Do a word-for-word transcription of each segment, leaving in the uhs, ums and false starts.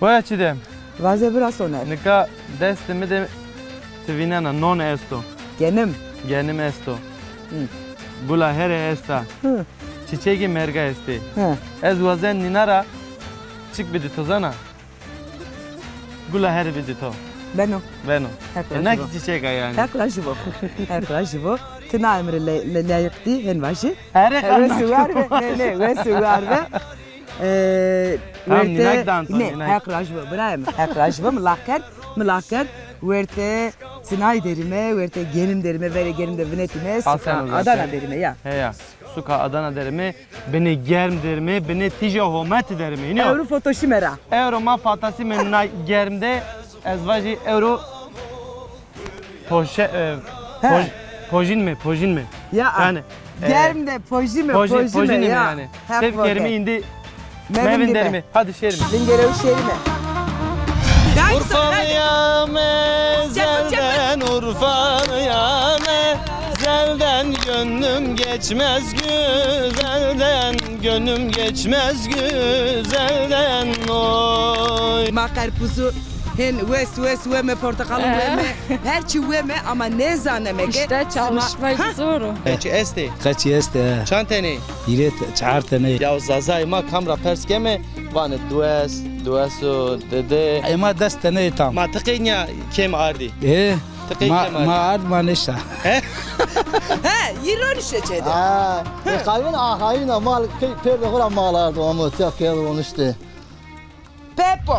Boya Çîdem. Vaze bira Soner. Nika destê mi de ti vînena non esto. Genim. Genim esto. Hı. Gula here esta. Hı. Çiçegê merga estê. Hı. Ez wazen nîna ra çik bidî to zana? Gula herî bidî to. Beno. Beno. Heq E, razî na bo. Ki çiçek a yanî. Heq razî bo. Heq razî bo. Ti na emrê le-, le-, layiq dî, hên vajî. Here. E, wes û war be. Ne, ne, wes û war be. E, tamam, werte, nînak dan to, ne, nînak. Heq razî bo. Birayê mi. Heq razî bo. Mi lax kerd. Mi lax kerd. Werte Sinay derîme, werte Genim derîme, verê Genim de vinetîme. Suka Adana derîme ya. He ya. Suka Adana derîme, binê germ derîme, binê tîja hometi derîme. Înî yo. Ewro fotoşîme ra. Ewro ma fatasîme na germ de, ez vajî ewro poşe-, e, He. poj-, pojînme, pojînme. Ya. Yanî, e, germ de pojîme, pojî-, pojîme pojînme ya. Yanî. Heq. Sef kerîme îndî. Mevin derîme. Hadi şêrîme. Vingere û şêrîme. Urfalıyam ezelden, Urfalıyam ezelden, gönlüm geçmez güzelden, gönlüm geçmez güzelden, oy. Ma qerpûzû hên wes wes weme, porteqalû weme, her çî weme ama nêzaneme ke. İşte çalışma zor o. Qeçî estê? Qeçî estê, he. Çand tenê? Hîrê te-, çar tenê. Ya zazayê ma kam ra pers keme, vanê dues, dues û didi. Ê ma des tenê tam. Ma ti qey nîya kêm ardî? Ê, ti qey ma, kêm ardî? Ma ard ma nêşa. He? He, yî ronişe çê de. Ha, e, qayvin a hayvina mal, key pêrdê xo ra mal ardo, ama tiya key roniştê. Pepo.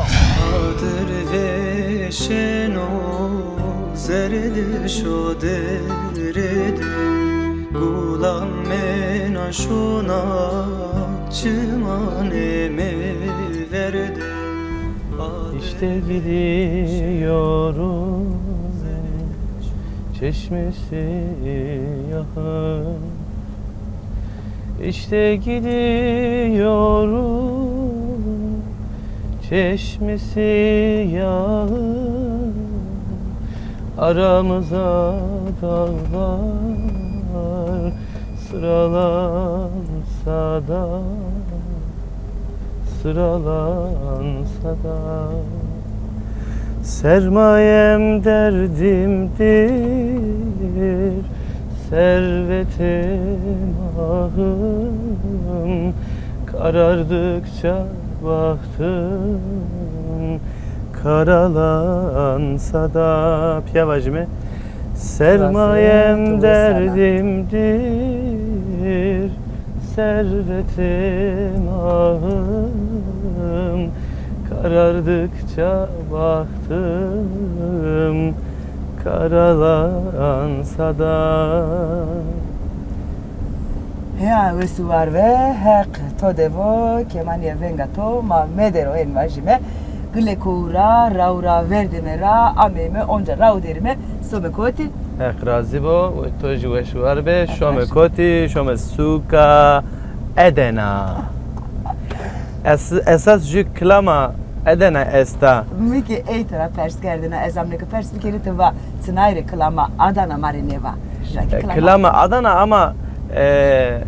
Adir vêşeno zerdişo dere de, gulamena şona çimanê mi verde. İşte gidiyorum çeşmesi yakın. İşte gidiyorum çeşmesi yağın, aramıza dağlar sıralansa da, sıralansa da. Sermayem derdimdir, servetim ahım, karardıkça bahtım karalansa da. Pîya vajîme. Sermayem derdimdir, servetim ahım, karardıkça bahtım karalansa da. Heya, wes û war be, Heq to de vo, kemanîye venga to ma medero, hên vajîme. Gilê kowu ra, raw ra, verdême ra, ameyme, onca raw derîme, some kotî. Heq razî bo, to jî weş û war be, şome kotî, şome suka Edena. Es-, esas jü kilama Edena esta. Mi ki ey tira pers kerdêne, ez amne ke pers bikerî, ti va, çinay rê kilama Adana ma rê nêva. Kilama Adana ama, e,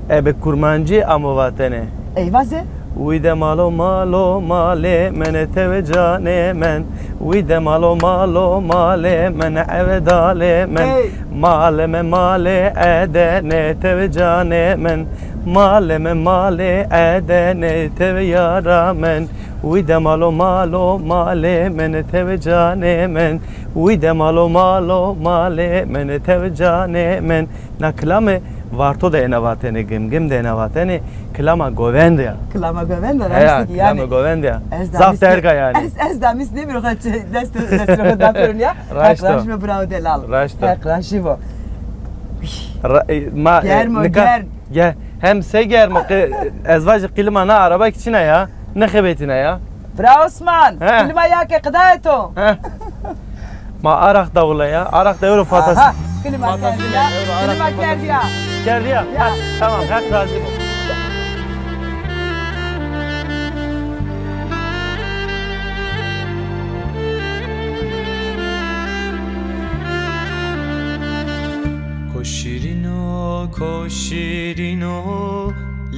ebe kurmancî amo vatene. Ey vaze. Wî de malo malo malê men, tewe canê men. Wî de malo malo malê men, eve dalê men. Ey. Malê me malê Edene, tewe canê men. Malê me malê Edene, tewe yara men. Wî de malo malo malê men, tewe canê men. Wî de malo malo malê men, tewe canê men. Na kilame Varto de ena vatene, Gimgim de ena vatene, kilama govende ya. Kilama govende, heya, raştî ki kilama yani. Govende ya. Zaf derg a yani. Ez, ez damîs nêbîro, xo dest, dest ro da pêrun ya. Raşt o. Raşt mi, bravo delal. Raşt o. Heq raşî bo. Ra-, e, ma, e, germ o, nika, germ. Ge-, hem se germ o, qi-, ez vajî klîma na araba ki çin a ya, nixebetîna ya. Bira Osman, he. Klîma ya ke qidayê to. He. Ma araq dawula ya, araq de ewro fatas. Aha, klîma kerdiya, klîma kerdiya. Kerdiya. Ya. Ha, tamam, Heq razî bo. Ko şîrîno, ko şîrîno,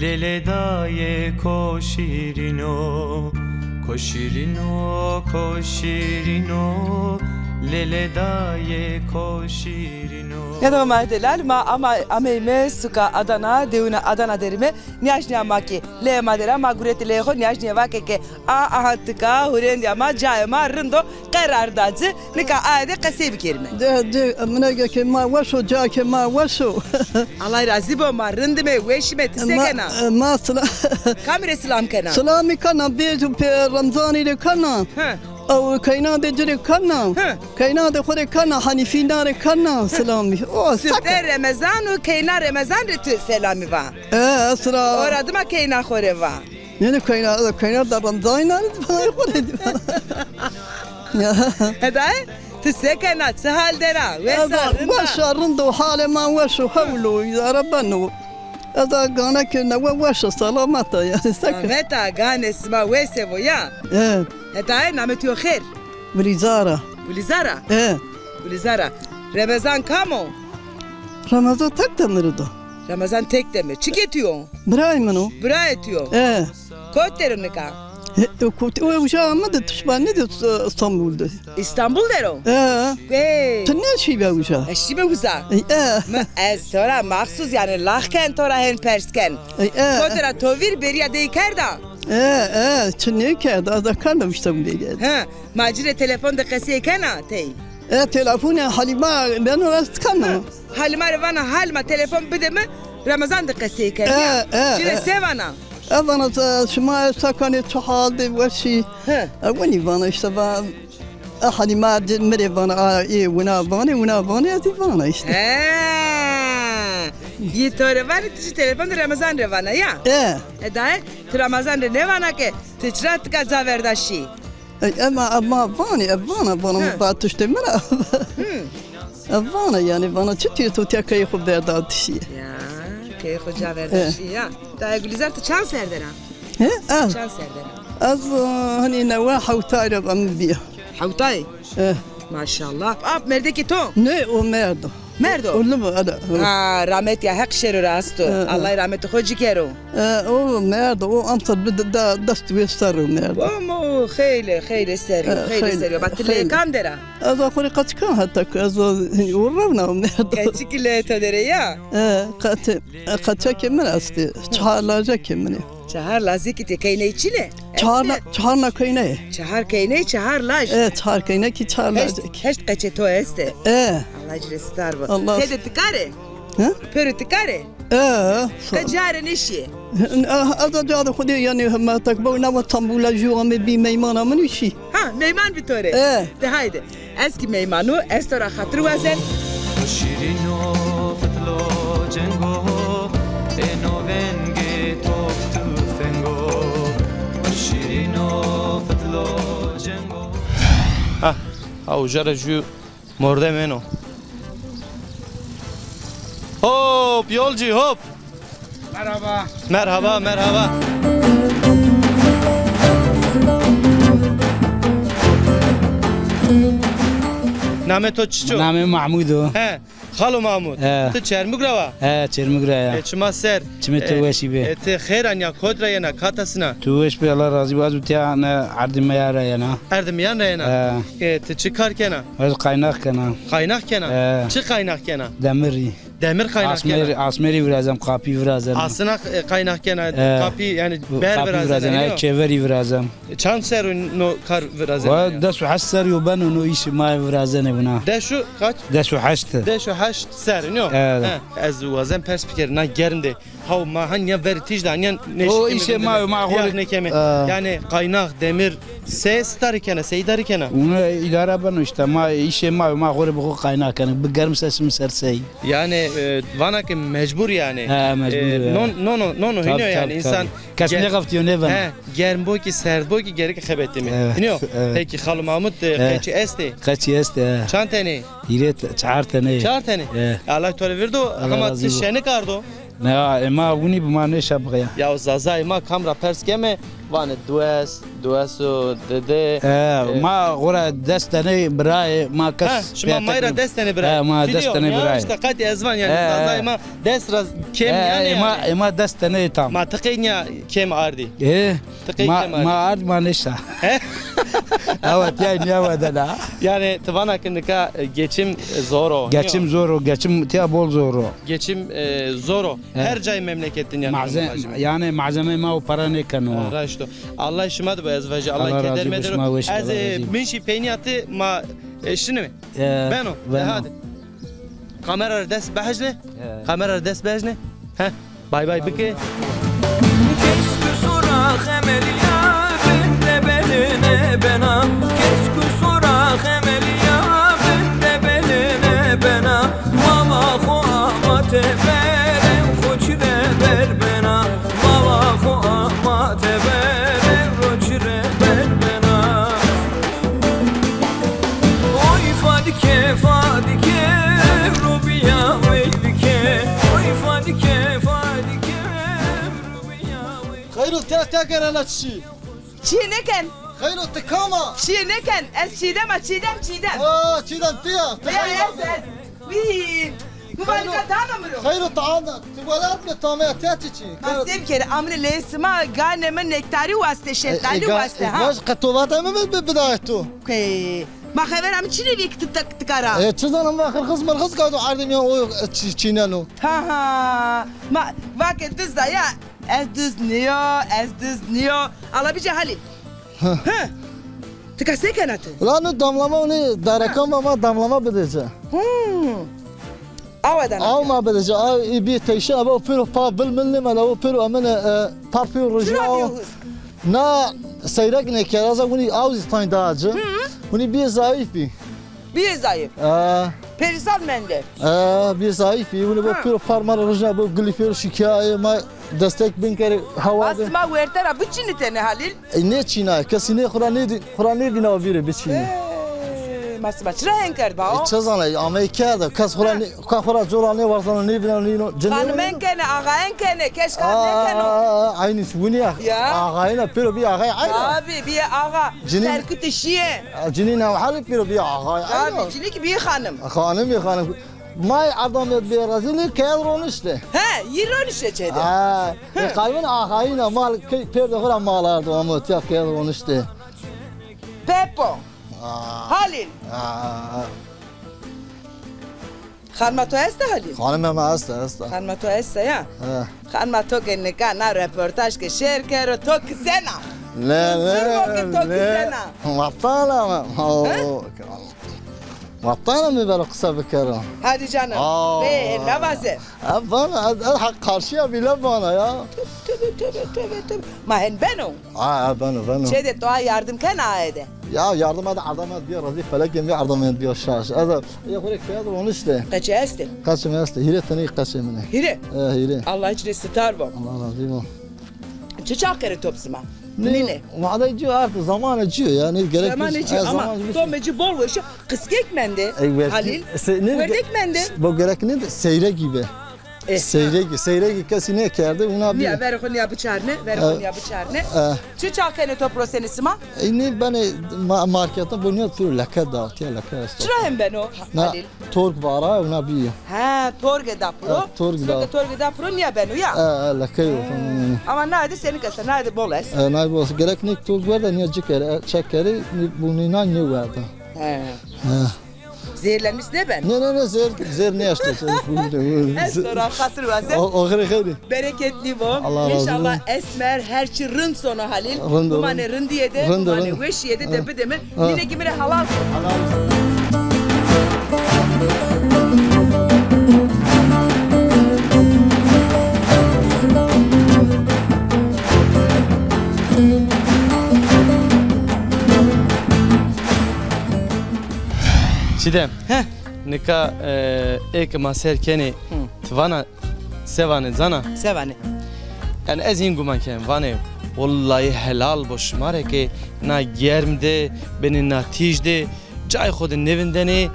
lêlê dayê ko şîrîno. Ko şîrîno, ko şîrîno, lê lê dayê ko şîrîno. Ya da ma delal, ma ama ameyme suka Adana, dewina Adana derime. Nîyajnîya ma ke lê ma dera, ma guretî lê xo nîyajnîya vake ke a aha tika, hurêndîya ma, cayê ma rind o, qerar da ci, nika aye de qesey bikerîme. De, de, minege ke ma weş o, ca ke ma weş o. Allah razî bo, ma rindime, weşîme, ti se kena? E, ma sila- Kamî rê silam kena? Silamî kena, bêjo pê Remzanî rê kena. He. Ew keyna de ci rê kena. He. Keyna de xo rê kena, Hanîfîna rê kena silamî. O, seke. Sifte Remezan û keyna Remezan rê tu selamî va. E, esra. Ora dima keyna xo rê va. Nê, nê, keyna, keyna da Remzanî nare, xo rê. Ya. Hedayê, ti se kena, çi hal dera? Wes a, rind a? Weş a, rind o, halê ma weş o, hewl o, îdare beno. Ez a gane ke newe weş a, selamet a, yanî se ke. Selamet a, ganê sima wes vo ya. E. Hedayê, namê tu yo xêr? Gulîzar a. Gulîzar a? E. Gulîzar a. Remezan kam o? Remezan Tekdemir o da. Remezan Tekdemir. Çikê tu yo? Birayê min o. Birayê tu yo? E. Kot der o nika? He, e, kot, o uca ame de, tişba ne de, e, Îstanbul de. Îstanbul der o? E. Ey. Ti nêşîbe uca? Ez şîme uza. E, e. Mi ez to ra maxsus, yanî, lax ken, to ra hên pers ken. E, e. Kot ra to vîr bêrîya dey kerda? E, e, çi nêkerda, ez a kena Îstanbul de. He. Ma ci rê telefon de qesey kena tey? E, telefonê Halîma beno, ez kena. Ha, Halîma rê vana, Halîma, telefon bide mi, Remezan de qesey kena. E, e, ci rê e. Se vana? E, vana, e, şima esta kanê, çi hal de, weş î? He. E, winî vana, îşte va, e, Halîma de mi rê vana, a, ê, wina vanê, wina vanê, ez î vana îşte. He. Yê to rê vanê, ti jî telefon de Remezan rê vana ya? E. E, daye, ti Remezan rê nêvana ke, ti çira tika ca verda şî? E, ema, ema vanê, e, vana, vana. Hı. Mi va tiştê mi ra. Hı. E, vana, yanî, vana, çi tîyo to tiya keyê xo verda ti şî? Ya, keyê xo ca verda şî ya. Dayê Gulîzar, ti çand serre der a? He? Ez? Çand serre der a? Ez, e, hanî newe hewtay ra va mi bîya. Hewtay? E. Maşallah. Ap merdekê to? Nê, o merdo. Merdo? O limo, ela. Ha, rahmetî ya, Heq şêro ra asto. E, e. Allah rahmetê xo ci kero. E, o merdo, o emser bi de, de, dest wê ser o merdo. Ama o xeylê, xeylê serrî yo, e, xeylê serrî yo. Ba ti lê kam der a? Ez a xo rê qeçikan heta ke, ez a, o rewna o merdo. Qeçikî lê to der ê ya? E, qeçe, e, qeçekê min estê. Çar lajekê min ê. Çahar lazekî tê, keyney çin ê? Çahar na, çahar na keyney. Çahar keyney, çahar laj. E, çahar keyney kî çahar lajek. Heşt, heşt qeçê to estê. E. Allah ci rê star bo. Allah. Tede tikar ê? Hı? Pêro tikar ê? E. Qe ca rê nêşîyê? Ez a ca de xo de, yanî, hema tek bo, na wa Îstanbul a jû ame bî meymana min û şî. Ha, meyman bî to rê. E. De haydi. Ez kî meyman o, ez to ra xatir wazen. Şîrîno fitlo cengo, êno vengê top tufengo. Şîrîno fitlo cengo. Ha, ha, uca ra jû mordem êno. Hop, yolcu, hop. Merhaba. Merhaba, merhaba. Namê to çiço? Namê Mahmud o. He, Xalo Mahmud. He. Ti Çermug ra wa? He, Çermug ra ya. E, çima ser. Çimê to weşî bê. E, ti xêr a nîya, kot ra yena, kata sina? Tu weş bê, Allah razî bo. Ez tiya ne erdê miyan ra yena. Erdê miyan ra yena? He. E, ti çi kar kena? Ez qaynax kena. Qaynax kena? He. Çi qaynax kena? Demirî. Demir qaynax kena. Asmerî, asmerî virazem, qapî virazem. Asina, e, qaynax kena, e, qapî, yanî ber virazem, virazem, e, çêverî virazem. Çand serr o no kar virazem? Wa des û heşt serrî yo beno no îşê ma virazene wina. Des û kaç? Des û heşt. Des û heşt serrî, no? Evet. He, ez wazen pers bikerî, na germ de. Haw ma hanya verî tîj de, hanya. O îşê ma yo, ma xo rê nêkeme. E. Yanî qaynax, demir, se, se idarî kena, se idarî kena? Wina îdare beno îşte, ma îşê ma yo, ma xo rê bi xo qaynax kena. Bi germ se şîme ser sey. Yanî, e, vana ke mecbur yanî. He, mecbur, e, ya. Non, non, non, non, hîno yanî, însan. Kes nêxeftîyo nêbeno. He, germ bo kî, serd bo kî, gereke xebetîme. Evet, hîno. Evet. Pekî, Xalo Mahmud, e, qeçî estê? Qeçî estê, he. Çand tenê? Hîrê te-, çar tenê. Çar tenê? He. Allah to rê virdo, hema ti şenik ardo. Na, e, ma winî bi ma nêşa biqeya. Ya Zazayê ma kam ra pers keme, Vanê dues, dues û dede. E, e, ma xora des tenê birayê, ma kes... Ha, şima may ra des tenê birayê. E, ma des tenê birayê. Îşte qatî ez van yanî, e, zazayê ma des ra kêm, e, yanî, e, ma, yanî. E, ma des tenê tam. Ma ti qey nîya kêm ardî? E, ti qey kêm ardî? Ma ard, ma nêşta. He? Evet, yanî nîya wedena. Yanî ti vana ki nika, e, geçim, e, zor o. Geçim zor o, geçim tiya bol zor o. Geçim, e, zor o. He. Her cayê memleket din yanî. Malze-, yanî malzemeyê ma o para nêkeno. Ha, raşt o. Allah şima de bo, ez vajî. Allah keder medero. Ez, e, min şî peynîya ti, ma, e, şinime. E, beno. E, hadi. Kamera ra dest behejne. E. Kamera ra dest behejne. He. Bay bay bike. Kes kusura xemelîya bende beline bena. Kes kusura xemelîya bende beline bena. Mama xo ama teberê xo çi re ber bena. Mama xo ama teberê xo çi re ber bena. Oy Fadike, Fadike, ewro bîya weylike. Oy Fadike, Fadike, ewro bîya weylike. Xeyro, te, te gene na çi? Çîyê nêken. Xeyro, ti kam a? Çîyê nêken. Ez Çîdem a, Çîdem, Çîdem. Aa, Çîdem ti ya. Ti ya, ez, ez. Wî, mubareka dana mi ro. Xeyro, ti ana. Ti welat mi, tamê, ti ya çiçî? Ma se bikerî, amrê leyê sima ganê mi nektarî waste, e, şeftalî, e, ga-, waste, e, ha. Vaj qe to vate mi bi, bi, bidayê to. Kê, ma xevera mi çinê bî ki ti tak, ti kara. E, çi zanim, va xirxiz mirxiz kado erdê mîyan o, e, çi-, çîneno. Ha, ha. Ma, va ke diz da ya. Ez diz nîyo, ez diz nîyo. Ala bîce Halîl. Hı. Hı. Ti ka se kena ti? La no damlama, nê derekan ma, ma damlama bidece. Hı. Awa dana. Aw ma bidece. Aw, ê bî teyşe, ebe o pêro pa bil mil nêmene, o pêro emene, e, pa pêro rojî aw. Çira bîyo husk? Na seyrek nêkerd, ez winî aw zî tayn daha ci. Hı. Winî bîyê zayîf bî. Bîyê zayîf. E. Perîsan mende. E, bîyê zayîf bî. Winî bo pêro par ma ra rojîna, bo gilî pêro şikîyayê ma. Destek bin kerê hewa de. Ma sima werte ra biçînitêne Halîl? E, nêçînay. Kesî nê xura nêdî-, xura nêvîna vîrê biçînê. E, ma sima çira hen kerd bao? E, çi zanay, amey kerda. Kes xura nê-, ka xura cora nêwarzana, nêvîna, nêno. Xanimên kenê, axayên kenê, kes kar nêkeno. A, a, a, eynî winî ya. Ya. Axayêna pêro bî axay, eynî. Tabî, bî axa. Cinî. Terkutê şîyê. A, cinî newhalî pêro bî axay, eynî. Tabî, cinî ki bî xanim. Xanim bî xanim. May erdamê bêrezîlî keyed roniştê. He, yî roniştê çê de. Ha, e, qayvin axayîna mal, key pêrdê xo ra mal ardo amo, tiya keyed roniştê. Pepo. Aa. Halîl. Aa. Xanima to esta Halîl? Xanima ma esta, esta. Xanima to esta ya? He. Xanima to ke nika na reportaj ke şêr kero, to kisena? Ne, ne, ne. Zirmo ke to kisena? Vatana ma. He? Vatana mi bero qisa bikero. Hadi canım. Aa. Be, ne vaze? Ha, vana, ha, ha, karşıya bile vana ya. Tövbe, tövbe, tövbe, tövbe. Ma hen beno? Ha, ha, beno, beno. Çê de to a yardım kena aye de? Ya yardım ede, adam ede bîya razî, felekê mi yardım ede bîya şaş. Ez ya xo rê keyed roniştê. Qeçê estê? Qeçê mi estê. Hîrê tenî qeçê min ê. Hîrê? E, hîrê. Allah içine sitar bo. Allah razî bo. Çi çax kerê top sima? Nîne. Vade ci artı zamanı ci ya. Ne gerek. Zamanı ci, e, ama zamanı ci. Tomê ci bol weş. Qiskek mende. Ey, wertî-, Halîl. Se-, ne, werdek mende. Bo gerek ne de, seyregî be. E, seyregî, seyregî kesî nêkerde, wina bî. Nîya, verê xo nîya biçarne, verê xo nîya biçarne. E. Çi çax kenê top rosenê sima? Ey, nê benê ma-, markete bo nîya tu leke da, tiya leke esto. Çira hem beno, Halîl? Torg vara, wina bî. Ha, torge da piro. Ha, torg da. Torge, torge da piro nîya beno ya. E, e, leke yo. Ama naye de senik esta, naye de bol est. E, naye bol est. Gerek nêk torg werda, nîya ci kere, e, çek kere, bu nîna nêwerda. He. He. Zehirlenmiş nêben? Ne, ne, ne, zehir, zehir nêeşto. Esto ra, xatir waze. O, oxirê xeyrî. Bereketli bo. Allah razı olsun. İnşallah esmer her çi rind sono Halîl. Rind o. Bimanê rindîye de, rind o, bimanê weşîye de, de bidê mi. Ha. Nîne ki mi rê halal kê. Halal olsun. Çiğdem. He. Nika, e, ê ke ma ser kenê, hı, ti vana se vanê zana? Se vanê? Yanî ez hîn guman kenê, vanê, wellahî helal bo şima rê ke na germ de, benê na tîj de, cayê xo de nêvindenê,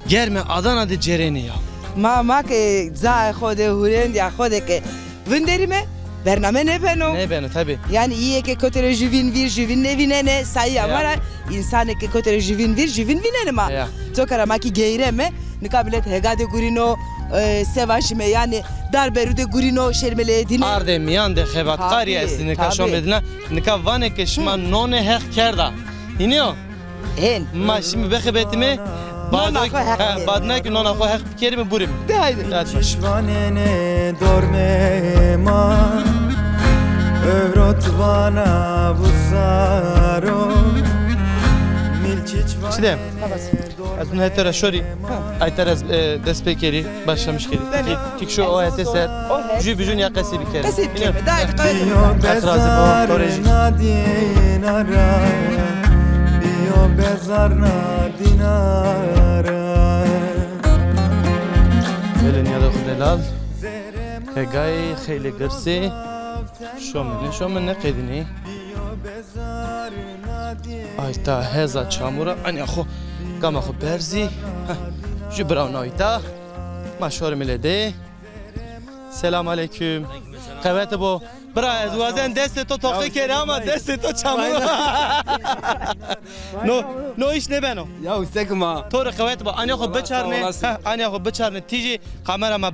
germê Adana de cêrenê ya. Ma, ma ke cayê xo de, hurêndîya xo de ke vinderîme, bername nêbeno. Nêbeno, tabî. Yanî îyê ke kote rê jûvîn vîr, jûvîn nêvînenê, sayîya ma ra însanê ke kote rê jûvîn vîr, jûvîn vînenê ma. Ya. Coka ra ma kî geyreme, nika milet hega de gurîno, e, se vajîme, yanî dar berû de gurîno, şêrme leyê dîne. Ardê mîyan de xebatkarî estî, nika şome dîna, nika vanê ke şima nonê Heq kerda. Hînî yo? Hên. Ma şîme bixebetîme. Nona xo Heq kerîme. Badna ki nona xo Heq bikerîme, burîme. De haydi. Hadi baş. Çiş vanenê dormê ma, ewro ti vana vusaro. Mîl çiç vanenê. Çiğdem. Ez nû hetê ra şorî. Ha. Ay te ra ez, e, dest pê kerî, başlamiş kerî. Belê. Tik, tik şu o hetê ser. O het. Jû bi jû nîya qesî bikerî. Qesî bikerî. Dayê, dikkat edin. Heq razî bo, to rê jî. Belê, nîyade xo delal. Hegayî xeylê girsî. Şomine, şomine qedînî. Ayta heza çamura, anya xo, gama xo berzî. Heh, jû biraw na ayta. Ma şorîme lê de. Selam aleykum. Qewete bo. Bira, ez wazen destê to toqî kerî ama destê to çamur o. No, no îş nêbeno. Ya, sekima. To rê qewet bo. Anya xo biçarne. Heh, anya xo biçarne. Tîjî kamera ma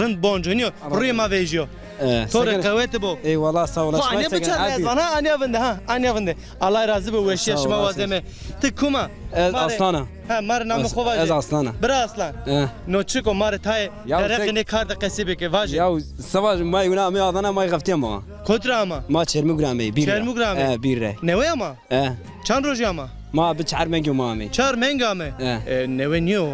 rind bonco nîyo. Rûyê ma vejîyo. To rê qewete bo. Eyvallah, sağ olasın. Anya biçarne ez vana, anya vinde ha, anya vinde. Allah razî bo, weşîya şima wazeme. Ti kum a? Ez Aslan a. Ha, ma rê namê xo vaje. Ez Aslan a. Bira Aslan. No çik o, ma rê tayê dereqê nê kar de qesî bike, vaje. Ya, se vaje, ma wina amê Adana, ma xeftîya ma. Kot ra ama? Ma Çermûg ra ameyî, bîr ra. Çermûg ra ameyî. E, bîr ra. Newe ama? E. Çand rojî ama? Ma bi çar mengî ma ameyî. Çar mengî ame? E. E, newe nîyo.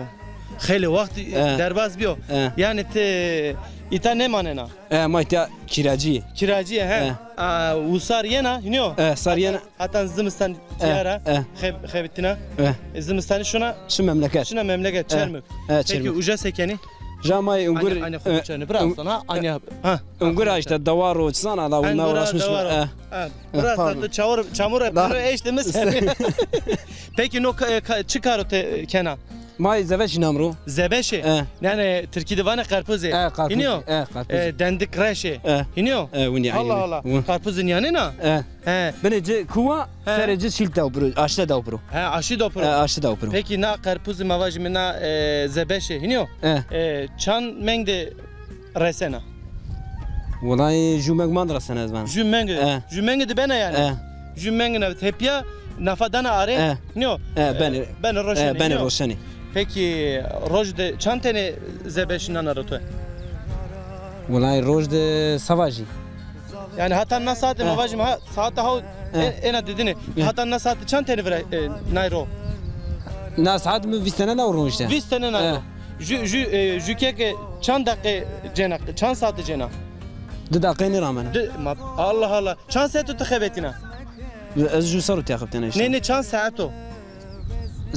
Xeylê waxt derbaz bîyo. E. Yanî ti îta nêmanena? E, ma îta kiracî yê. Kiracî yê, he. E. A, û sar yena, hînî yo? E, sar yena. Hatan zimistan tîya ra xeb-, xebitîna. E. E, zimistanî şuna? Şi memleket. Şuna memleket, Çermûg. E, Çermûg. Peki uca se kenî? Ja ma ungurî. Anya, anya xo biçarne, bira Aslan, ha, anya. Ha. Ungurî işte, dewar o, çi zana, la wina uğraşmış. Dewar o. E. Ha. Bira Aslan, ti çamur, çamur ra pêro eşte mi ser. Peki no ka-, ka-, çi karo ti kena? Ma zebeşî nam ro. Zebeşê? E. Yanî tirkî de vanê qerpuzê. E, qerpuzê. Hînî yo? E, qerpuzê. E, dendik reşê. E. Hînî yo? E, winî. Allah Allah. Qerpuzê nîyanêna? E. He. Binê ci kuwa, serê ci şîl dew biro, aşte dew biro. He, aşî dew biro. E, aşî dew biro. Peki na qerpuzê ma vajîme na, e, zebeşê, hînî yo? E. E, çand meng de resena? Wulay jû meng ma de resena ez vana. Jû meng. E. Jû meng de bena yanî. E. Jû meng na tepîya nafa dana arê. E. Nîyo? E, benê. E, benê roşenê. E, benê roşenê. Peki roj de çand tenê zebeşî nana ro to? Wulay roj de se vajî. Yanî hatan na saate ma vajîme ha, saate haw e-, ena didine. Hatan na saate çand tenê vira, e, nay ro? Na saat mi vîst tenê na ro işte. Vîst tenê na ro. Jû, jû, e, jû keke çand deqe cêna, çand saate cêna? Di deqe nêramena. Di, ma, Allah Allah. Çand saeto ti xebetîna? Ez jû serro tîya xebitena işte. Nê, nê, çand saeto?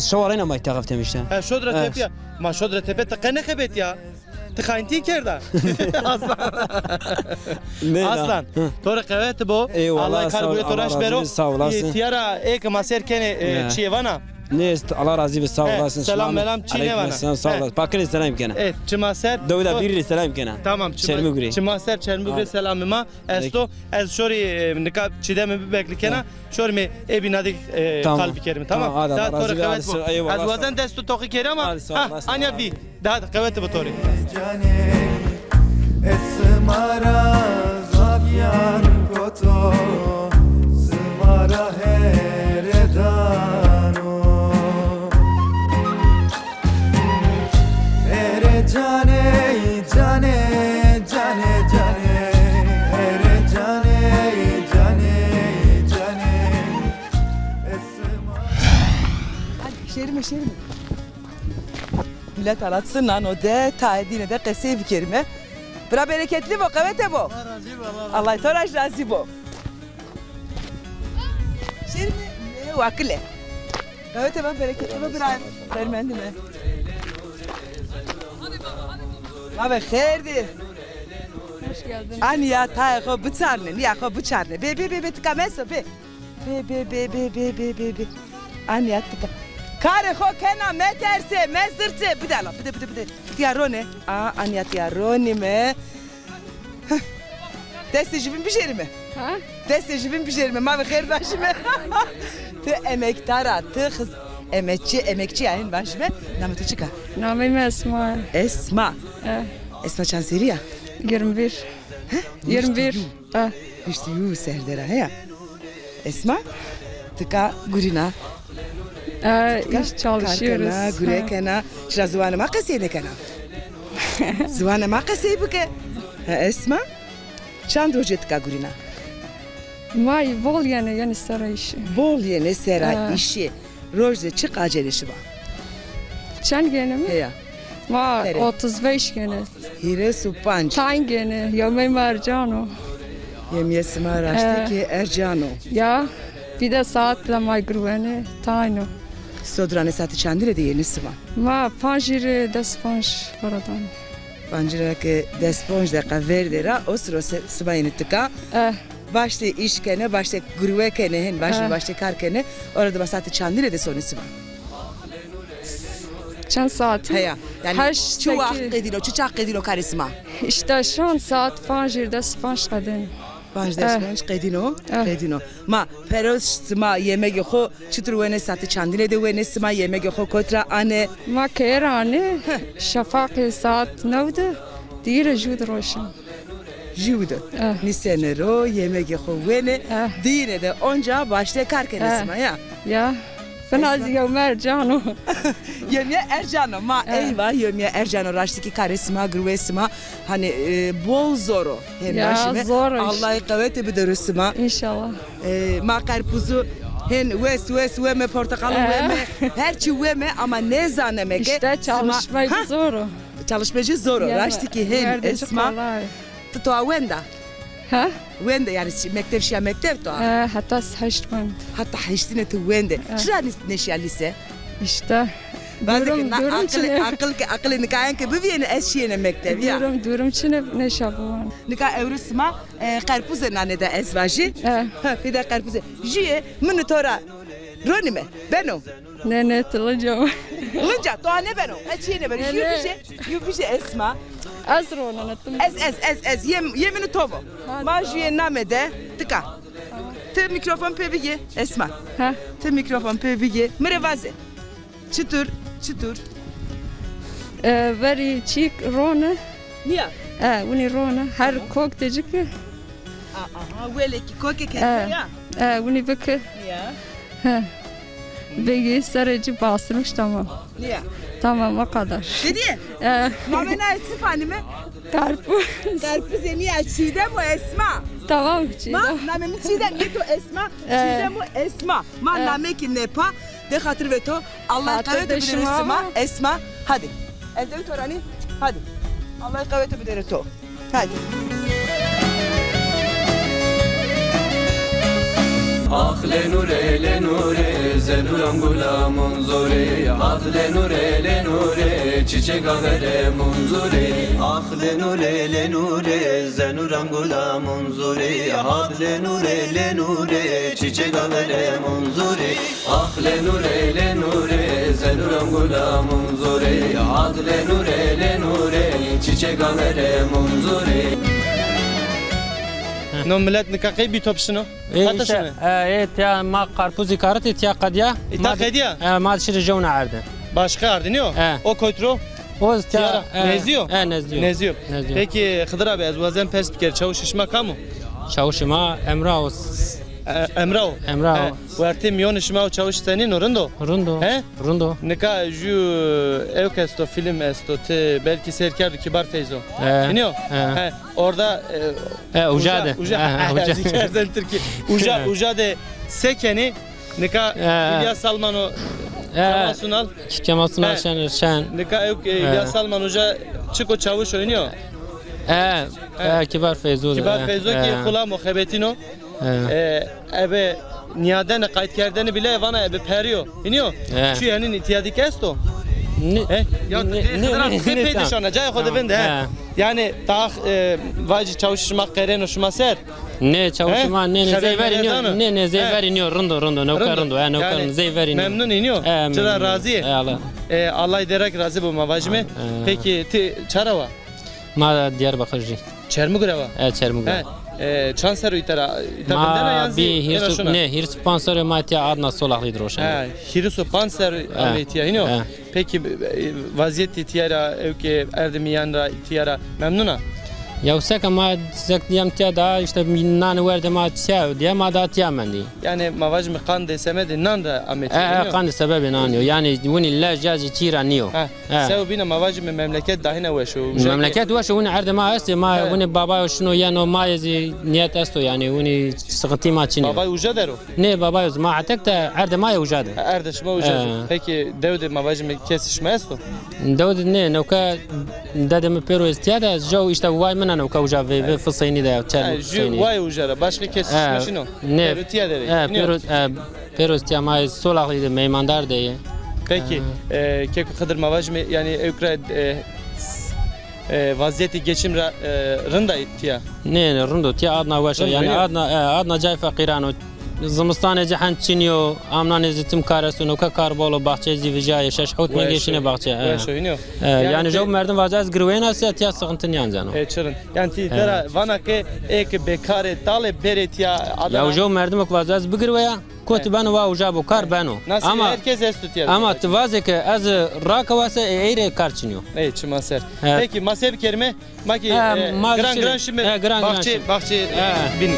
Şewa reyna ma tîya xebitena işte. He, şod ra tepîya. Ma şod ra tepe ti qe nêxebetîya. Ti xayîntî kerda. Aslan. Nê, Aslan, to rê qewete bo. Eyvallah, Allah kar gurê to raşt bero. Sağ olasın. Tîya ra ê ke ma ser kenê, e, çiyê vana. Nê, Allah razî bi, sağ olasın. Selam melam çî nêvana. Aleyküm selam, sağ olasın. Pakirî selam kena. E, çima ser. Dewda bîrî selam kena. Tamam, çima ser Çermûg rê selamê ma esto. Ez şorî, e, nika Çîdemê bibekli kena. Şorîme ê bîna de, e, qal bikerîme. Tamam. Tamam, hadi, Allah razî bi, hadi. Eyvallah. Ez wazen dest to toqî kerî ama, ha, anya bî. De hadi, qewete bo to rê. Canê, ez sima ra zafîyan koto, sima ra here dano. Here canê, canê, canê, canê. Here canê, canê, canê. Ez sima. Hadi, şêrîme, şêrîme. Milet aratsın nano de, tayê dîne de qesey bikerîme. Bira bereketli bo, qewete bo. Allah razî bo, Allah razî bo. Allah to ra razî bo. Şêrîme, e, wakile. Qewete bo, bereketli bo bira. Sermendîme. Ma ve xêr dî. Hoş geldin. Anya tayê xo biçarne, nîya xo biçarne. Bê, bê, bê, bê, tika meso, bê. Bê, bê, bê. Anya tika. Karê xo kena, meterse, mezirse. Bide la, bide, bide, bide. Tîya ronê. A, anya tîya ronîme. Heh. Destê jübin bijêrime. Ha? Destê jübin bijêrime. Ma ve xêr vajime. Ti emekdar a, ti xiz-, emekçi, emekçi ya, hên vajime. Namê to çik a? Namê mi Esma. Esma. E. Esma çand serrî ya? Yirmi bir. He? Yirmi bir. Yirmi bir. E. Vîst û yew ser der a, heya? Esma, ti ka gurîna? E, ti ka îş çalışıyoruz. Kar kena, gure kena. Şira ziwanê ma qesey nêkena. Ziwanê ma qesey bike. Ha, Esma? Çand rojê ti ka gurîna? Ma bol yenê, yenê sera îşî. Bol yenê sera îşî. Roj de çiqa cenê şima? Çend gêne mi? Heya. Ma otuz beş gêne. Hîris û panc. Tayn gêne, yewmey ma ercan o. Yewmîye sima raştî ki ercan o. Ya, bir de saat de ma girwenê, tayn o. Sodranê saetê çandî rê de yenê sima? Ma pancî rê des panc varadan. Pancî ra ke des ponc deqa ver de ra, o siro se-, sima yenê tika. Eh. Baştê îş kenê, baştê gurwe kenê, hên baştê, eh, baştê kar kenê. Ora de ma saetê çandî rê de sonê sima? Çend saat? Heya. Yanî çi wext qedîno, çi çax qedîno karê sima? İşte şu an saat pancî rê des panc qedên. Panc des panc qedîno, qedîno. Ma pero sima yemegê xo çitur wenê, saetê çandîne de wenê, sima yemegê xo kot ra anê? Ma keye ra anê, şefaqê saet new de, dîyî rê jû de roşen. Jû de. Eh. Nîsenê ro, yemegê xo wenê, eh, dîyîne de onca başlê kar kenê sima ya. Ya. Fina zî yewmîye ercan o. Yewmîye ercan o. Ma eyva, yewmîye ercan o. Raştî kî karê sima, girwê sima. Hanî, e, bol zor o. Hên ya, vajîme, zor o îşte. Allay qewete bidero sima. Înşallah. E, ma qerpûzû hên wes, wes weme, porteqalû weme, her çî weme ama nêzaneme ke sima. İşte çalışmacı zor o. Çalışmacı zor o. Raştî kî hên Esma. Ti toa wenda? Ha? Wende, yanî şi-, mekteb şîya mekteb toa? E, heta heşt wend. Heta heştîne ti wende. E. Çira nî-, nêşîya lîse? İşte. Bazı durum, ki na durum aqilê, çine. Aqil ki, aqilê nikayan ki bivîyêne ez şîyêne mekteb ya. Durum, durum çine nêşa biwan. Nika ewro sima, e, qerpûze nanê de ez vajî. E. Ha, pêda qerpûze. Jûye, min to ra ronîme. Beno. Nê, nê, ti linca mi. Linca, to ha nêbeno. Ez çîyê nêbeno. Nê, nê. Yû bije, yû bije Esma. Ez ronena, ti mi. Ez, ez, ez, ez. Yê, yê min û to bo. Ma jûyê name de tika. Tamam. Ti mîkrofon pê bigê, Esma. Ha. Ti mîkrofon pê bigê. Mi rê vaze. Çitur, çitur? E, verî çîk rone. Nîya? E, winî rone. Her kok tecik. A, aha, welekî kokê kete ya. E, winî biki. Ya. He. Bigi serê ci bastırmış, tamam. Ya. Tamam, o kadar. Dedi? E. Namê naye çi fanîme? Karpuz. Karpuzê nîya Çiğdem o Esma. Tamam, Çiğdem. Ma, namê mi Çiğdem, yê to Esma. E. Çiğdem o Esma. Ma namekî nepa, de xatir ve to. Allah qewete bidero sima, Esma. Hadi. Eldewê to ra nî. Hadi. Allah qewete bidero to. Hadi. Ax lê nûrê, lê nûrê, zenûran gula munzurî. Ax lê nûrê, lê nûrê, çiçeka verê munzurî. Ax lê nûrê, lê nûrê, zenûran gula munzurî. Ax lê nûrê, lê nûrê, çiçeka verê munzurî. Ax lê nûrê, lê nûrê, zenûran gula munzurî. Ax lê nûrê, lê nûrê, çiçeka verê munzurî. No milet nika qey bî top şino? Ê, hata işte, şino? E, ê, tiya ma qarpuzî karitî, tiya qedîya. Îta qedîya? E, ma şirî jewna erde. Başka erdî nîyo? E. O kotro? O tiya, e, nezî yo? E, nezî yo. Nezî yo. Nezî yo. Peki Xidir abi, ez wazen pers biker, çawişê şima kam o? Çawişê ma Emrah o. E, Emrah o. Emrah o. He, wertê mîyonê şima û çawişî senîn o, rind o? Rind o. He? Rind o. Nika jû ewk esto, fîlm esto, ti belkî seyr kerdo, Kibar Feyzo. He. Hînî yo? He. He, orada, e, he, uca de. Uca, he, he, uca. Uca. Uca de se kenî, nika, he, İlyas Salman o, he, Kemal Sunal. Kemal Sunal, he. Şener Şen. Nika ewk, e, he, İlyas Salman uca çik o, çawuş o, hînî yo? He, he, Kibar Feyzo de, Kibar Feyzo ki, he, xulam o, xebetîn o. He. E, ebe nîyadene, qaytkerdene bile vana ebe perî yo. Hînî yo? He. Çi yanî îtîyadî ke esto? He? Ya ti qey Xidir abi, qey pey de şona, cayê xo de vinde, he. Yanî tax, e, vacî çawişê şima qerêno şima ser? Nê, çawişê ma nê, nê, zey verî nîyo, nê, nê, zey verî nîyo, rind o, rind o, newka rind o, he, newka rind o, zey verî nîyo. Memnun î nîyo? He, memnun. Cira razî yê? He, Allah. E, Allah derek razî bo, ma vajîme. He. Peki ti çara wa? Ma Diyarbakır jî. Çermûg ra wa? E, Çermûg ra. He, E, çand serr o îta ra? Îta vindena yan zî ena şona? Nê, hîris û panc serr o ma tiya Adna Solaxlî di roşena. Ha, hîris û panc serr o amey tiya, hîno? He. Pekî, e, vazîyetê tiya ra, ewkê erdê mîyan ra, tiya ra memnun a? Ya seke ma sek dîyem tiya da, îşte nanê werdê ma çi diye, ma da tiya mendî. Yanî ma vajîme qandê semedê nan ra amey tiya, nîyo? E, e, qandê sebebê nan yo. Yanî winî lej ya zî çî ra nîyo. Ha. He. Sew bîne ma vajîme memleket dahîna weş o. Memleket weş o, winî erdê ma estê, ma winî babayo şino yeno, ma yê zî nîyet esto, yanî winî sixintî ma çin o. Babay uca der o? Nê, babayo zî ma hetek de erdê ma yê uca de. Ha, erdê şima uca de. He. Pekî dew de ma vajîme kesê şima esto? Dew de nê, newka dedê mi pêro ez tiya de, jew îşte way min a newka uca vê, vê Fiseynî de, Çermûg Fiseynî. Ha, jû way uca ra, başka kesê şima çin o? Nê. Pêro tiya de rê. He, pêro, he. Pêro tiya ma yê Solaxlî de meymandar de yê. Pekî, e, keko Xidir ma vajîme, yanî ewk ra, e, e, vazîyetê geçim ra, e, rind a tiya? Nê, nê, rind o, tiya Adna weş a. Yanî Adna, e, Adna cayê feqîran o. Zimistanê zî hend çin yo, amnanê zî tim kar esto, newka kar bol o, baxçeyê zî vijayê, şeş hewt mengê şinê baxçe. Weş o, hînî yo. E, yanî jew merdim vaze ez girweyena se tiya sixinti nîyanceno. E, çi rind. Yanî ti dera vana ke ê ke bêkar ê, talê bêrê tiya Adana. Ya jew merdim ke vaze ez bigirweya. Kotî beno wa uca bo, kar beno. Nasıl ama, herkes esto tiya. Ama ti vazê ke ez rakewa se, e, ey rê kar çin yo. Ey, çima ser. He. Pekî, ma se bikerîme? Ma kî, e, ma giran giran şîme. He, giran giran baxçe, şîme. Baxçe bînî.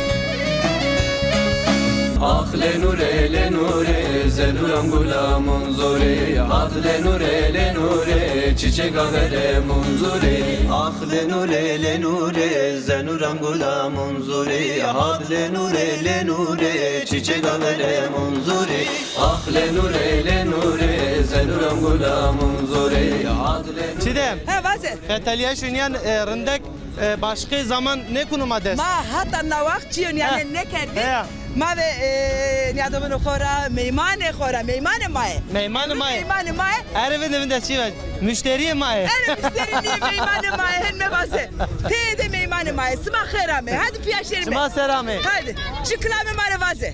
Ax lenure lenure, zenuram gulamon zore. Ax lenure lenure, çiçek averemon zore. Ax lenure lenure, zenuram gulamon zore. Ax lenure lenure, çiçek averemon zore. Ax lenure lenure, zenuram gulamon zore. Ax lenure. Çiğdem. He, vaze. Fetelîyaşê nîyan, e, rindek, e, başqê zaman nêkuno ma dest? Ma hata na waxt çîyo nîyanê nêkerdî. He. Ma ve, e, nîyadabino xo ra, meymanê xo ra, meymanê ma yê. Meymanê ma yê. Meymanê ma yê. Erê vinde vinde çî vaj. Muşterîyê ma yê. Erê muşterî nîyê, meymanê ma yê. Hen mevaze. Teyê de meymanê ma yê. Sima xêr amê. Hadi pîya şêrîme. Sima ser amê. Hadi. Çi kilamê ma rê vaze.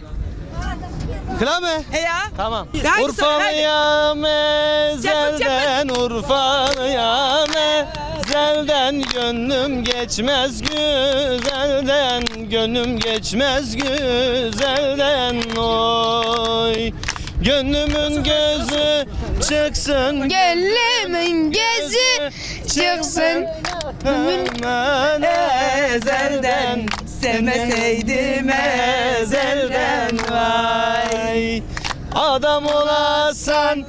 Kilame? Heya. Tamam. Urfalıyam ezelden, Urfalıyam ezelden, gönlüm geçmez güzelden, gönlüm geçmez güzelden, oy. Gönlümün gözü çıksın, gönlümün gözü çıksın. Hemen ezelden, sevmeseydim ezelden, vay. Adam olasan,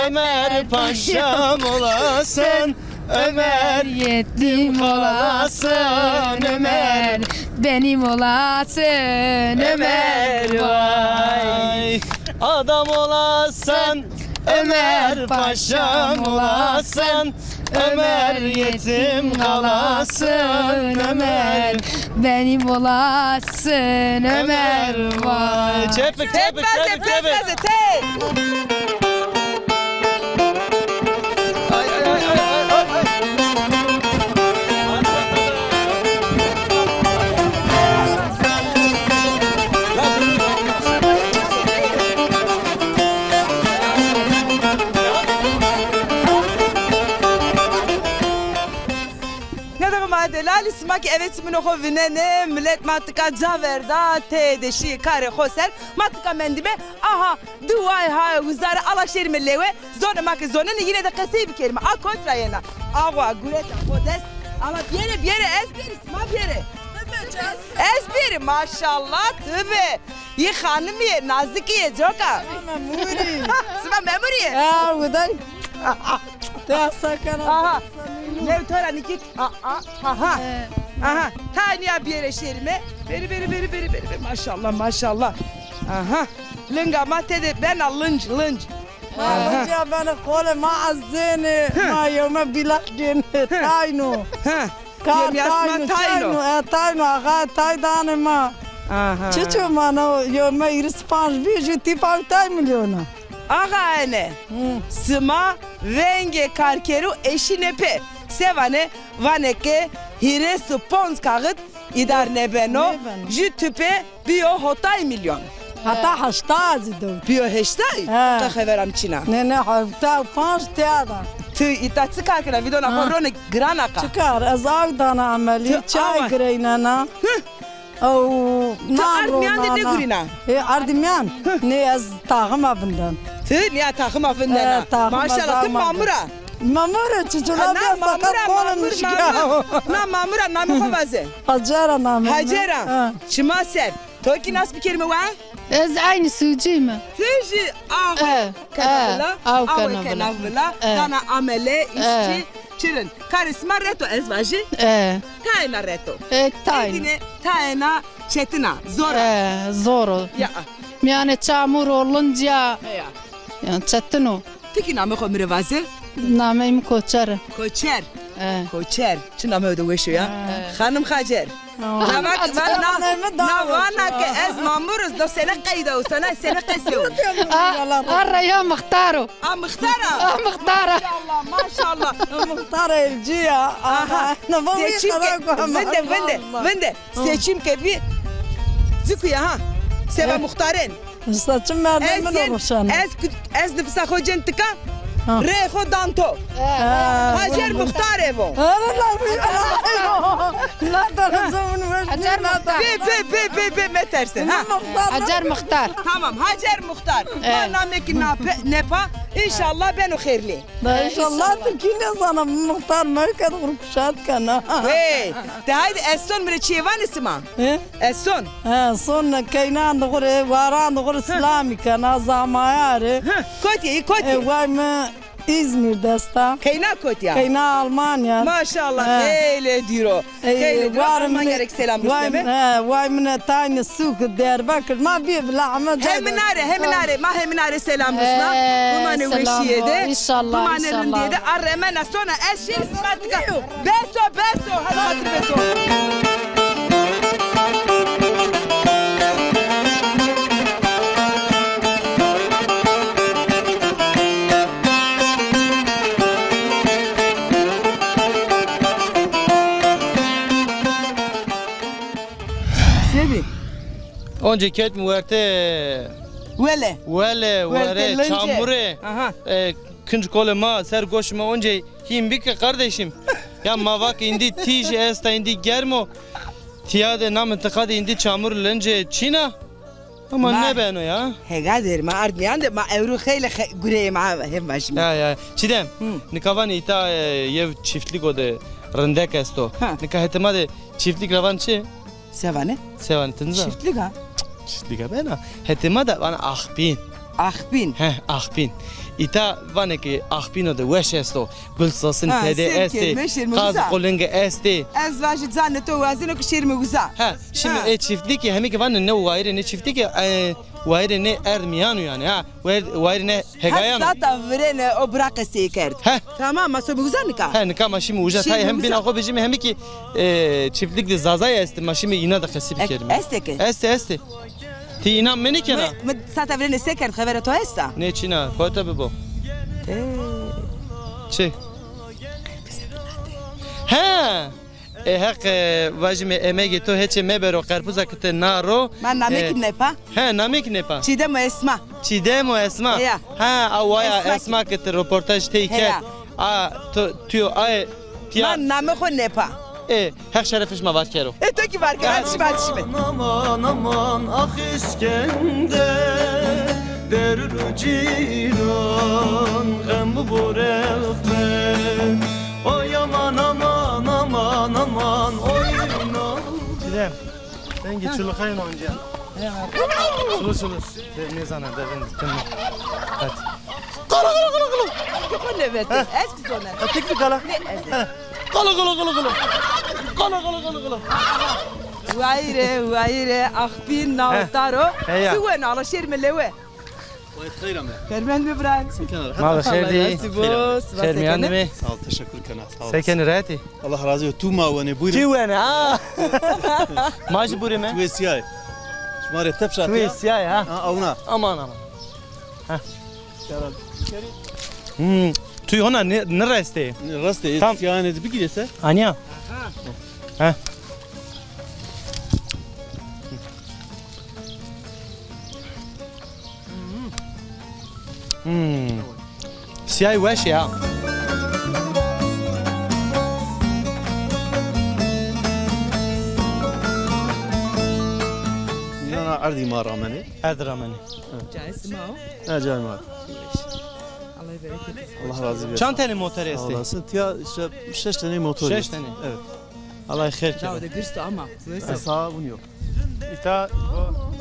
Ömer Paşam olasan, Ömer yetim olasan, Ömer benim olasın, Ömer vay. Adam olasan, Ömer Paşam olasan, Ömer yetim kalasın, Ömer benim olasın, Ömer vay. Çepik, çepik, çepik, çepik. Ay, ay, ay, ay, ay, ay. Ne demek ma delalî, sima kî evetî min o xo vinenê, milet ma tika ca verda, teyê de şîyê karê xo ser, ma tika mendîme, aha, di way ha wizare ala şêrîme lewe, zonê ma ke zonenê yîne de qesey bikerîme. A kont ra yena? Awa, gureta, xo dest. Ama biyere, biyere, ez biyeri, sima biyere. Ez biyeri, maşallah, ti bi. Yî xanimî yê, nazikî yê, coka. Memurî. Sima memurî yê? Ha, uday. Te asa kena. Aha. Lew to ra nikit. A, a, aha. Aha. Tayê nîya biyere şêrîme. Beri, beri, beri, beri, beri, beri. Maşallah, maşallah. Aha. Linga ma tede bena linc, linc. Ma linca bena qolê ma ez zênê. Ma yewme bîlak gênê. Tayno. Ka tayno, tayno, e, tayno, axa tay danê ma. Aha. Çiço ma no, yewme hîris panc bî, jû tîpa tay milyona. Axa ene, sima vengê karkeru eşîne pê. Se vanê? Vanê ke hîris û ponc kaxit îdar nêbeno, jû tîpe bîyo hotay milyon. Hata heşta zî dew. Bîyo heştay? He. Qe xevera mi çin a. Nê, nê, hewta û panc têda. Ti îta çi kar kena? Vîdona xo ronê giran a qa. Çi kar? Ez aw dana emelî, çay gireynena. Hi. Ew, tu ard miyan de nêgurîna? E, ardî miyan? Nê, ez taxima vindena. Ti nîya taxima vindena? E, taxima. Maşallah, ti mamur a. Mamur a, çiçula bîya, sakat kolê mi şikîya. Na mamur a, namê xo vaze. Hacer a namê mi. Hacer a. Ha. Çima ser. To kî nas bikerîme wa? Ez eynî sûcî me. Ti jî aw kena vila, aw kena vila. Dana amele, îşçî, çirin. Karê sima reto ez vajî? E. Tayêna reto. E, tayêna. Êdîne tayêna çetin a, zor a. E, zor o. Ya. Mîyanê çamur o, linc a. Ya. Yanî çetin o. Ti kî namê xo mi rê vaze? Nameyê mi Koçer e. Koçer. E. Koçer. Çi nameyê de weş o ya. E. Xanim Hacer. Na vana ke ez mamur o, do sene qeyde o, sana sene qese o. A, a reya muxtar o. A muxtar a? A muxtar a. Maşallah, maşallah. Muxtar elcî ya. Aha. Seçim ke, vinde, vinde, vinde. Seçim ke bî. Zikuya ha. Seba muxtarên. Saçim merdem min o ruşen. Ez, ez nifisa xo cen tika, rê xo dan to. Hacer Muxtar evo. Hacer Muxtar. Bê, bê, bê, bê, bê, meterse. Ha. Hacer Muxtar. Tamam, Hacer Muxtar. Ma namekî nepa, înşallah beno xêrlî. Da înşallah tu kî nêzana, muxtar mewked xurkuşat kena. Hey, de haydi ez son mi rê çîyê vanê sima. He? Ez son. He, son keynan de xo rê, waran de xo rê silamî kena, zamaya rê. Hı, kotî, kotî. E, way mi Îzmîr de esta. Keyna kotî ya? Keyna Almanya. Maşallah, xeylê dîr o. Xeylê dîr o. Almanya rê kî selam rusneme. He, way mi ne tayne sûk Diyarbakir. Ma bî bila Ahmet. Heminare, heminare. Ma heminare selam rusna. Bimane weşîye de. Înşallah, înşallah. Bimane rindîye de. A remena sona ez şêrî sima tika. Beso, beso, hadi xatir beso. Sebî? Once ketmi werte. Wele. Wele, were, çamure. Aha. E, kinc kolê ma, ser goşê ma once. Hîn bike kardeşim. Ya ma vake îndî tîj esta, îndî germ o. Tîya de na mintiqa de îndî çamur lince çin a. Ama nêbeno ya. Hega der ma ard mîyan de ma ewro xeylê gureyê ma hem vajîme. Ya, ya. Çîdem, nika vanê îta, e, yew çîftlik o de rindek esto. Ha. Nika hetê ma de çîftlik ra van çi? Se vanê? Se vanê, ti nizan? Çiftlik a. Çiftlik a bena. Hetê ma de vana axpîn. Axpîn? He, axpîn. Îta vanê ke axpîno de weş esto. Gul sosin tede estê. Qaz qulinge estê. Ez vajî zanê to wazeno ke şêrîme uza. He, şimdi e çiftlikî hemî ke vanê ne wayirê ne çiftlikî, e, wayirê ne erd mîyan o yanî. Ha, wayir-, wayirê ne hegayan o. Sata virêne o biraqe sey kerd. He. Tamam, ma some uza nika. He, nika ma şîme uza. Tayê hem bîna xo bijîme, hemî kî, e, çiftlik de Zazay estê, ma şîme îna de qesî bikerîme. Estê ke? Estê, estê. Ti înan mi nêkena? Mi, mi sata virêne se kerd, xevera to esta? Nê çin a, kota bibo. E. Çi? He! E, Heq, e, vajîme emegê to heçê mebero, qerpuza ke ti na ro. Ma namê kî nepa? He, namê kî nepa? Çîdem û Esma. Çîdem û Esma. Heya. Ha, a waya Esma ke ti roportaj tey kerd. Heya. A, to, tu yo aye, tiya. Ma namê xo nepa. E, Heq şerefê şima var kero. E, to kî var kero. Hadi şima, hadi şima. Aman, aman, aman, ah İskender, derûn û cîran, xem bi bo rexber. Oy aman, aman, aman, aman, oy na. Çîdem. Vengê çulixayên onca. Çulu çulu. De nêzana de vengê tim. Hadi. Qala qala qala qala. Qala qala qala. Ez kî zona. Ha, tek mi qala? Ne ez? Ha. Qala qala qala qala. Qala qala qala qala. Wayire, wayire, axpîn nawtaro. Heya. Siwe nala şêrîme lewe. Wayt xeyr ame. Kermend mi bira. Mal xeyr dî. Nasip o. Xeyr mîyan de mi? Sağ ol, teşekkür kena. Sağ ol. Se kenî, rehet î? Allah razı olsun. Tu ma wenê, buyurun. Ti wenê, ha. Ma jî buyurîme. Tu wê siyay. Şima rê tepşa. Tu wê siyay, ha. Ha, awna. Aman, aman. Ha. Hmm, tu hona ne, ne restê? Ne restê? Tam. Siyayanê de bigîrê se. Anya. Ha. Hmm. Siyay weş ya. Erdî ma ramenê. Erdî ramenê. Cayê sima o? Ha, cayê ma. Allah bereket versin. Allah razı olsun. Çand tenê motorê estê? Sağ olasın. Tiya işte şeş tenê motor. Şeş tenê? Evet. Allah xêr kero. Dawo de girsto ama. Sağ olun yok. Îta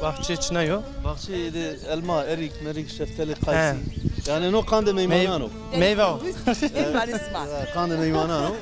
baxçe çina yo? Baxçe de elma, erik, merik, şeftali, kayısı. Yani no qandê meymanan o. Meyve o. Qandê meymanan o.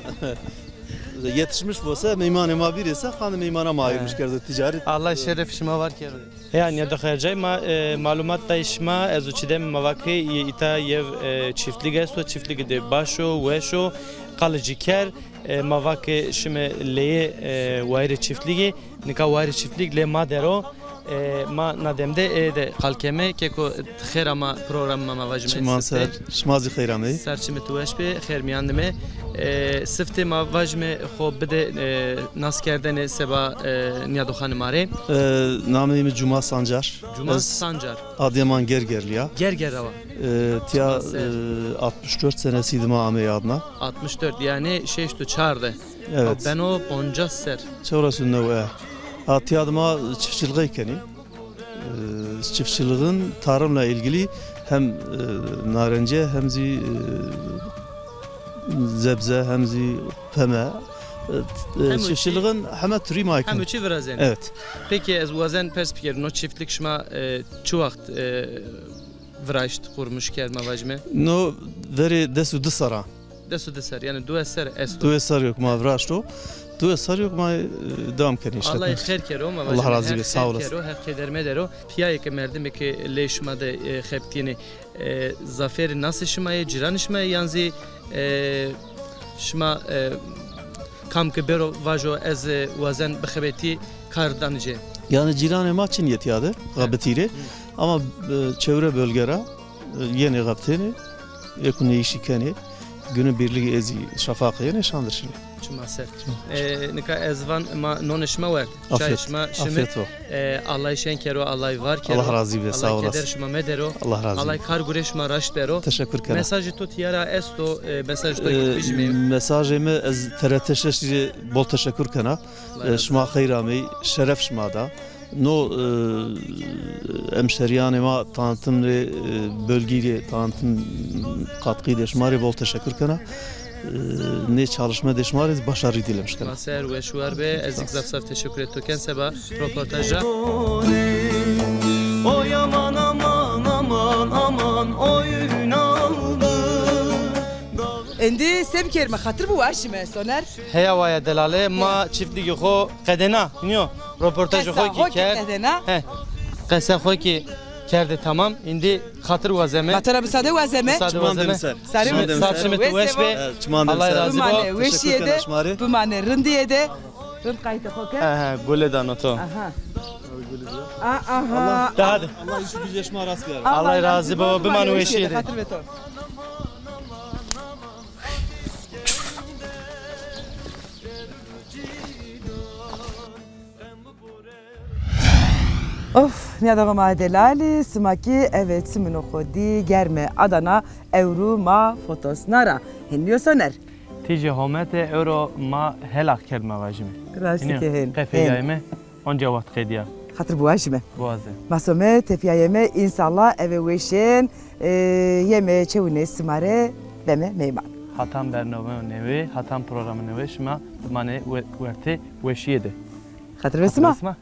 Yetişmiş olsa meymanê ma bîrê se, qandê meymana ma ayırmış kerdo ticaret. Allah şeref şima var kero. Ya, nîya do xêr cay ma, e, malumat day şima, ez û Çîdemî ma va ke yê îta yew, e, çiftlik esto, çiftlik de baş o, weş o, qalicî ker, e, ma va ke şime leyê, e, wayirê çiftlikî, nika wayirê çiftlik lê ma der o, e, ma na dem de ê de qal keme, keko xêr ama programê ma, ma vajime. Çiman ser. Şima zî xeyr ameyî. Ser çimê tu weş bê, xêr mîyan de me. E, siftê ma vajime xo bide, e, naskerdene seba, e, nîyadoxanê ma rê. E, nameyê mi Cuma Sancar. Cuma Sancar. Ez Adıyaman Gergerli ya. Gerger rawa. E, tiya, e, altmış dört senesî de ma ameyî adna. Altmış dört, yani şeşt û çar de. Evet. Beno poncas ser. Çewres û new e. Ha, tiya de ma çiftçilixê kenî. E, çiftçiliğin tarımla ilgili hem, e, narence hem zî, e, zebze hem zî peme. E, e, çiftçiliğin heme türü ma kenî. Hem çi virazenî. Evet. Peki ez wazen pers bikerî, no çiftlik şima, e, çi waxt, e, viraşt, qurmuş kerd, ma vajime? No verê des û di serran. Des û di ser, yani duwe ser esto. Duwe ser yok ma viraşto. Duwe ser yok ma, e, devam kenî işletmek. Allah xêr kero, ma vajime. Allah razı olsun, sağ olasın. Her keder medero. Piyayê ke merdimê ke lê şima de, e, xebitînê, e, zafêrê nasê şima yê, cîranê şima yê, yan zî, e, şima, e, kam ke bêro vajo ez, e, wazen bixebetî kar danê ci? Yani cîranê ma çin yê tiya de, xebitî rê. Ama, e, çewre bölge ra, e, yenê xebitênê, êko nêişî kenê. Günübirlik ê zî şafaqê yenê şandir şinê. Çima ser. E, nika ez van ma nonê şima werd. Çayê şima şimi. Afiyet o. E, Allay şen kero, Allay var kero. Allah razî be, sağ olasın. Allay keder şima medero. Allah razî be. Allay kar gurê şima raşt bero. Teşekkür kena. Mesajê to tîya ra esto, e, mesajê to, e, bijimê. Mesajê mi ez T R T şeş rê bol teşekkür kena. E, şima xeyr ameyî, şeref şima da. No, e, hemşeriyanê ma tanıtım rê, e, bölgî rê tanıtım katkı de şima rê bol teşekkür kena. E, nê çalışma de şima rê başarı dilemiş kena. Ma ser weş war be, ez zî zaf zaf teşekkür to ken seba roportaja. Oy aman aman aman aman oynaldı. Endî se bikerîme, xatir biwajîme Soner. Heya waya delale, ma çiftlikê xo qedena, nîyo? Roportajê xo kî kerd. He. Qesa xo kî kerde tamam. Îndî xatir wazeme. Xatira misade wazeme. Misade wazeme. Sar çimê tu weş be. Çiman de ser. Allay razî bo. Bimane weşîye de, bimane rindîye de. Rind qaytê xo ke. He he, gule dano to. Aha. Aha. De hadi. Allah işi gücü şima rast biyar. Allay razî bo, bimane weşîye de. Xatir be to. Of, nîyadoxê ma delalî, sima kî eve çimino xo dî, germe Adana, ewro ma fotosna ra. Hên nîyo Soner? Tîjê homete ewro ma helax kerd ma vajîme. Raştî ke hên. Qefeyayme. Onca waxt qedîya. Xatir biwajîme. Biwaze. Ma some tepîyayeme, însallah eve weşên, e, yeme çewinê sima rê beme meyman. Hatan bername newe, hatan programê newe şima bimanê we-, wertê weşîye de. Xatir be sima. Xatir be sima.